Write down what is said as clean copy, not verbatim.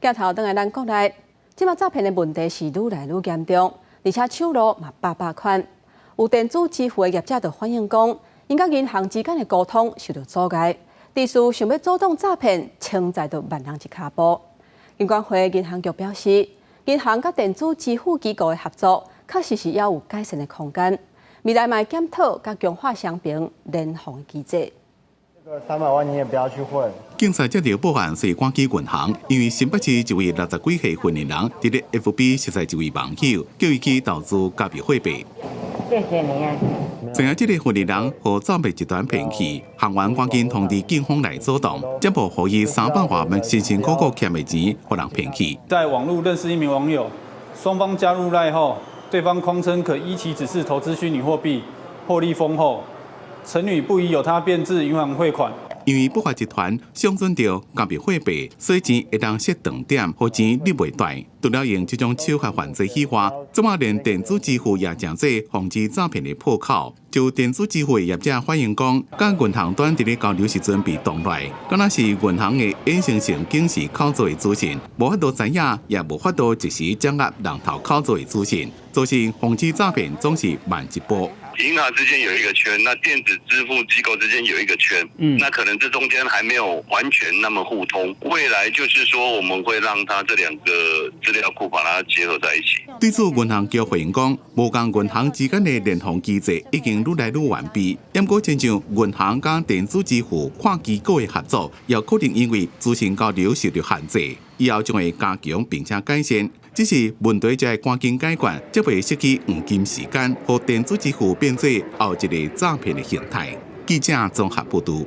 鏡頭轉來咱國內，這馬詐騙的問題是愈來愈嚴重，而且手路嘛百百款。有電子支付的業者就反映講，𪜶佮銀行之間的溝通受到阻礙，致使想欲阻擋詐騙，衝在就慢人一跤步。金管會銀行局表示，銀行佮電子支付機構的合作，確實是猶有改善的空間。未來嘛會檢討佮強化雙邊聯防的機制。 300萬你也不要去匯。警察接著報案，所以趕去銀行，因為新北市一位60幾歲雲林人，佇咧 FB 識在一位網友，叫伊去投資加密貨幣。謝謝你啊！知影這个雲林人予詐騙集團騙去，行員趕緊通知警方來阻擋，才無予伊300外萬辛辛苦苦儉的錢，予人騙去。在網路認識一名網友，雙方加入 LINE 後，對方誆稱可依其指示投資虛擬貨幣，獲利豐厚。陳女不疑有他，便自銀行匯款。因為不法集團相信著加密貨幣，所以錢會當設斷點，予錢入袂袋。除了用這種手法犯罪以外，這馬連電子支付也成做防止詐騙的破口。就電子支付的業者反映講，佮銀行端佇咧交流時陣被擋來，敢若是銀行的衍生性警示口座的資訊，無法度知影，也無法度及時掌握人頭口座的資訊，造成防止詐騙總是慢一步。銀行之間有一個圈，那電子支付機構之間有一個圈，那可能這中間還沒有完全那麼互通。未來就是說，我們會讓它這兩個資料庫把它結合在一起。對此，銀行局回應講，無仝銀行之間的聯防機制已經愈來愈完備。毋過，親像銀行佮電子支付跨機構的合作，也可能因為資訊交流受到限制，以後將會加強並且改善。只是問題就愛趕緊解決，才袂失去黃金時間，予電子支付變做後一个詐騙的形態。記者綜合報導。